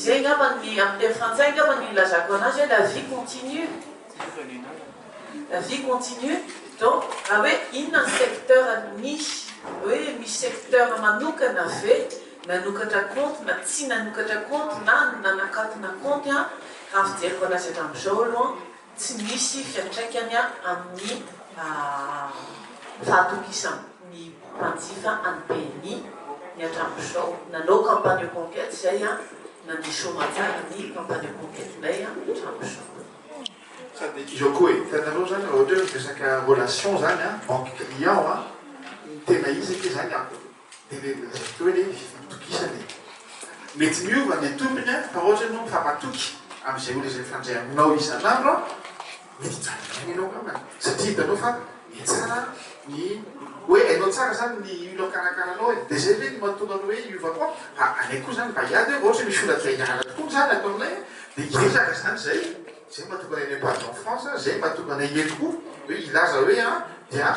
Izay angamba ny amin'ny teny frantsay angamba no ilazako anazy hoe la vie continue. La vie continue, donc raha hoe inona ny secteur nisy, hoe misy secteur manokana ve nanokatra kaonty na tsy nanokatra kaonty na nanakatona kaonty an, raha ny fijeriko anazy hatramin'izao aloha tsy misy fiantraikany amin'ny fahatokisan'ny mpanjifa an'ny BNI ny hatramin'izao. Nanao campagne conquête izay an, nandeha soamantsara ny campagne conquête-nay hatramin'izao. Sady izao koa e, hitanareo zany raha ohatra hoe miresaka relation zany an, banque client an, ny tena izy ange zany an, de le lazaiko teo hoe le fifampitokisana e. Mety miova ny tompony an, fa raha ohatra ianao mifampatoky amin'izay olona izay mifandray aminao isan'andro an, mety hijanona ihany ianao angambany, satria hitanao fa mihatsara ny hoe hainao tsara zany ny olona mikarakara anao e, de zay ve no mahatonga ny hoe hiova koa, fa anay koa zany mba hiady hoe raha ohatra hoe misy olona te hiala tokoa zany ato aminay an, de hiezaka zany zay. Zay mahatonga anay Nepad en France, zay mahatonga anay eto koa hoe hilaza hoe an dia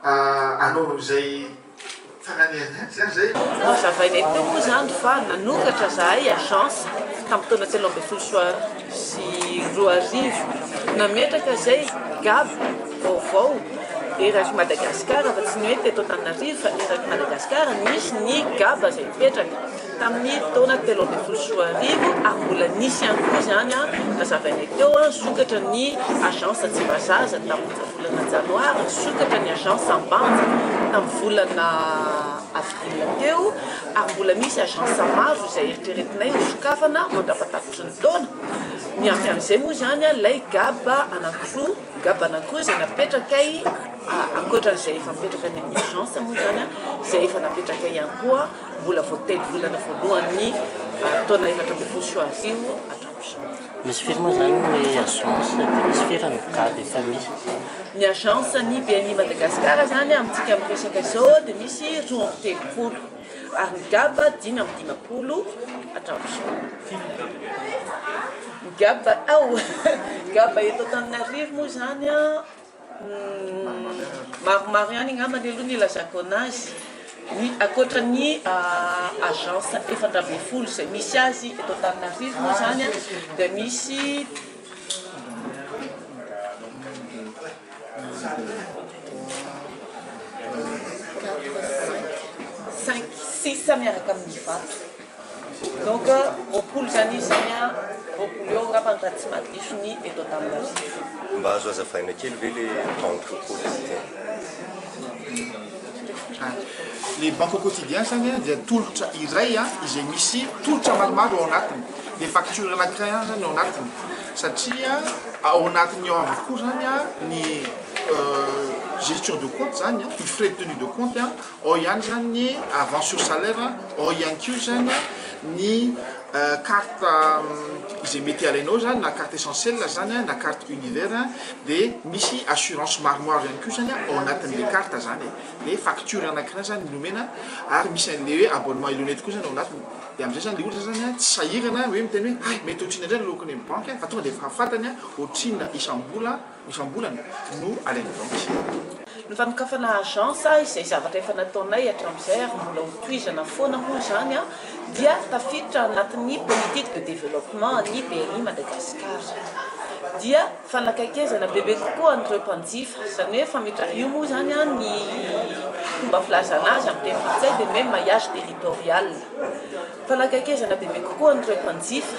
hanao an'izay fananihana zany zay. Nazavainay teo moa izany fa nanokatra zahay agence tamin'ny taona 2013, nametraka izay gab vaovao eraky Madagasikara fa tsy ny hoe teto Antananarivo fa eraky Madagasikara nisy ny gab izay mipetraka. Tamin'ny taona 2013 ary mbola nisy ihany koa izany, nazavainay teo, nisokatra ny agence Tsimbazaza tamin'ny volana janoary, nisokatra ny agence Ambanja tamin'ny volana avril teo ary mbola misy agence maro izay eritreretinay hosokafana mandra-patapitry ny taona. Miampy an'izay moa izany ilay gab anankiroa, gab anankiroa izay napetrakay ankoatran'izay efa mipetraka any amin'ny agence moa izany izay efa napetrakay ihany koa. Mbola vao telo volana voalohan'ny taona 2014 hatramin'izao. Misy firy moa izany ny agence dia misy firy ny gab efa misy? Ny agence ny BNI Madagascar izany amintsika miresaka izao dia misy 32 ary ny gab 55 hatramin'izao. Ny gab ao gab eto Antananarivo moa izany Maromaro ihany angambany aloha ny ilazako anazy, ny ankoatra ny agence 14 izay misy azy eto Antananarivo moa izany dia misy quatre, cinq, cinq, six miaraka amin'ny Ivato. Donc 20 zany izy zany an, 20 eo angambany raha tsy mahadiso ny eto Antananarivo. Mba azo azavaina kely ve le banque au quotidien? Le banque au quotidien zany dia tolotra iray izay misy tolotra maromaro ao anatiny, le facture anakiray ihany zany ao anatiny satria ao anatiny ao avokoa zany ny gestion de compte zany, ny frais de tenue de compte, Ao ihany izany ny avance sur salaire, ao ihany koa izany ny carte izay mety alainao izany na carte essentiel izany na carte univers dia misy assurance maromaro ihany koa izany ao anatin'ilay carte izany e. Dia facture anankiray izany no omena ary misy an'ilay hoe abonnement Elonet koa izany ao anatiny. Dia amin'izay izany ilay olona izany tsy sahirana hoe miteny hoe hay mety ohatrinona indray ny aloako any amin'ny banky fa tonga dia efa fantany ohatrinona isam-bola Isam-bolana no alain'ny banky. Ny fanokafana agence izay zavatra efa nataonay hatramin'izay ary mbola ho tohizana foana moa izany dia tafiditra anatin'ny politique de développement an'ny BNI Madagascar. Dia fanakaikezana bebe kokoa an'ireo mpanjifa, izany hoe fametra-, io moa izany ny fomba filazana azy amin'ny teny frantsay dia ny hoe maillage territorial. Fanakaikezana bebe kokoa an'ireo mpanjifa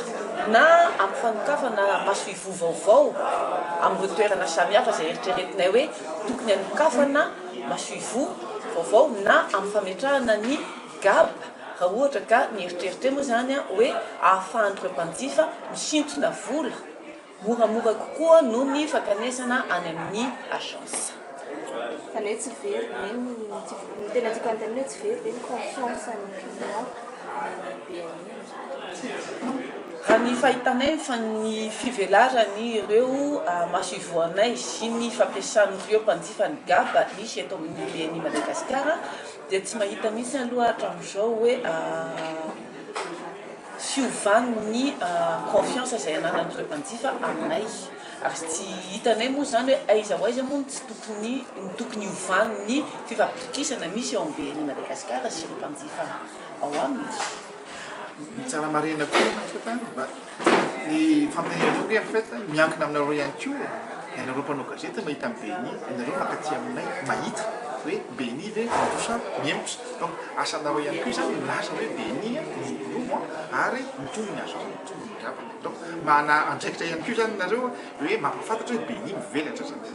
na amin'ny fanokafana masoivoho vaovao amin'ireo toerana samihafa izay eritreretinay hoe tokony hanokafana masoivoho vaovao na amin'ny fametrahana ny gab raha ohatra ka ny eritreritray moa izany hoe ahafahan'ireo mpanjifa misintona vola Moramora kokoa noho ny fankanesana any amin'ny agence. Izany hoe tsy very ve ny, ny tena tiako anontaniana hoe tsy very ve ny confiance an'ny client amin'ny BNI amin'izao? Raha ny fahitanay fa ny fivelaran'ireo masoivohonay sy ny fampiasan'ireo mpanjifa ny gab misy eto amin'ny BNI Madagasikara dia tsy mahita mihitsy aloha hatramin'izao hoe fiovan'ny confiance izay ananan'ireo mpanjifa aminay ary tsy hitanay moa izany hoe aiza ho aiza moa no tsy tokony no tokony hiovan'ny fifampitokisana misy eo amin'ny BNI Madagascar sy ireo mpanjifa ao aminy. Ny tsara marihina koa en fait mba ny fanontanianareo ange en fait miankina aminareo ihany koa e, ianareo mpanao gazety mahita an'i BNI, ianareo mankaty aminay mahita hoe BNI ve mandroso sa mihemotra, donc asanareo ihany koa izany milaza hoe BNI miroborobo ary mitombo ny azo mitombo ny dravana, donc manana andraikitra ihany koa izany nareo hoe mampahafantatra hoe BNI mivelatra izany.